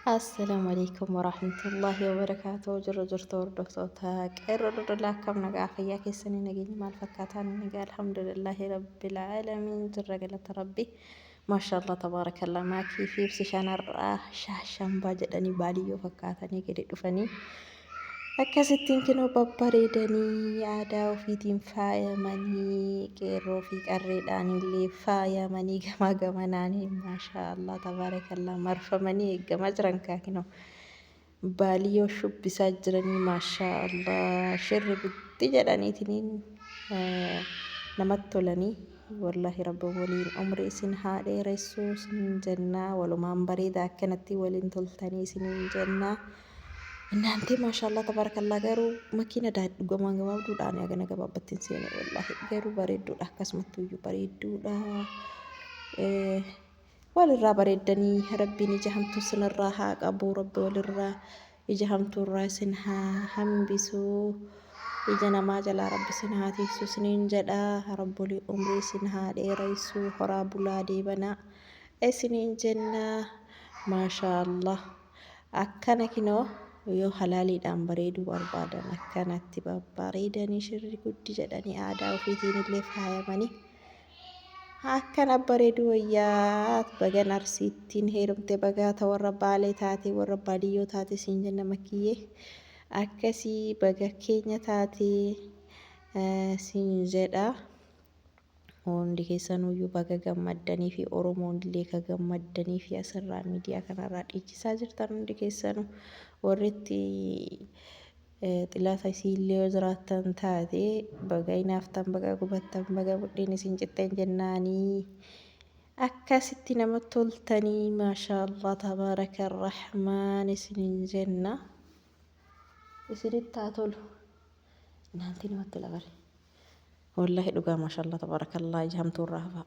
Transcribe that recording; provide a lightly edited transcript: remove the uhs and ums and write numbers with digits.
Assalaamu alaikum warahmatullahi wabarakaatuh. Jirru jirtu hordoftoota qeerroo dodolaa, akkam nagaa fayyaa keessanii? Nageenya maal fakkaataan? Nagaa, alhamdulillahi rabbil aalamiin, jirra, galata rabbi. Maashaallah, tabaarakallah. Maakii fi ibsishaan har'aa shaashambaa jedhanii baadiyyoo fakkaatanii gadi dhufanii akkasittiin kinoo babbareedanii aadaa ofiitiin faayamanii, qeerroo fi qarreedhaan illee faayamanii, gamaa gamanaanii maashaallah, tabaarakallah, marfamanii eeggamaa jiran kaa kinoo baaliyyoo shubbisaa jiranii. Maashaallah, shirri gutti jedhaniitiin namatti tolanii. Wallaahi rabbi waliin umrii isin haa dheeressu isiniin jennaa. Walumaan bareeda, akkanatti waliin toltanii isiniin jennaa. Innaantee maashaallah, tabaarakallaa. Garuu makiina dhugamaan gabaabduudhaan hagana gabaabbattiin seene. Wallaahi garuu bareedduudha, akkasumatti iyyuu bareedduudha. Walirraa bareeddanii, rabbiin ija hamtuu sinirraa haa qabu, rabbi walirraa ija hamtuurraa isin haa hambisu, ija namaa jalaa rabbi isin haa tiiksu isiniin jedha. Rabbolii umrii isin haa dheeressu, horaa bulaa deebanaa isiniin jenna. Maashaallah, akkana kinoo yoo halaaliidhaan bareeduu barbaadan akkanatti babbareedanii shirri guddi jedhanii aadaa ofiitiin illee faayamanii akkana bareedu wayyaa. Bagan Arsiittiin heerumte, bagaata warra Baalee taate, warra baadiyyoo taate siin jenna. Makkiyyee, akkasii baga keenya taate siin jedha. Hundi keessanuyyuu baga gammaddanii fi Oromoon illee ka gammaddanii fi asirraa miidiyaa kanarraa dhiichisaa jirtan hundi keessanuu, warri itti xilaata isiillee yoo jiraattan taate, baga hinaaftan, baga gubattan, baga mudhiin isin citteen jennaanii. Akkasitti nama toltanii, maashaallah, tabaaraka rahmaan isiniin jenna. Isinitti haa tolu. Naantii namatti tola bare. Wallaahi dhugaa, maashaallah, tabaarakallah, ija hamtuu irraa hafaa.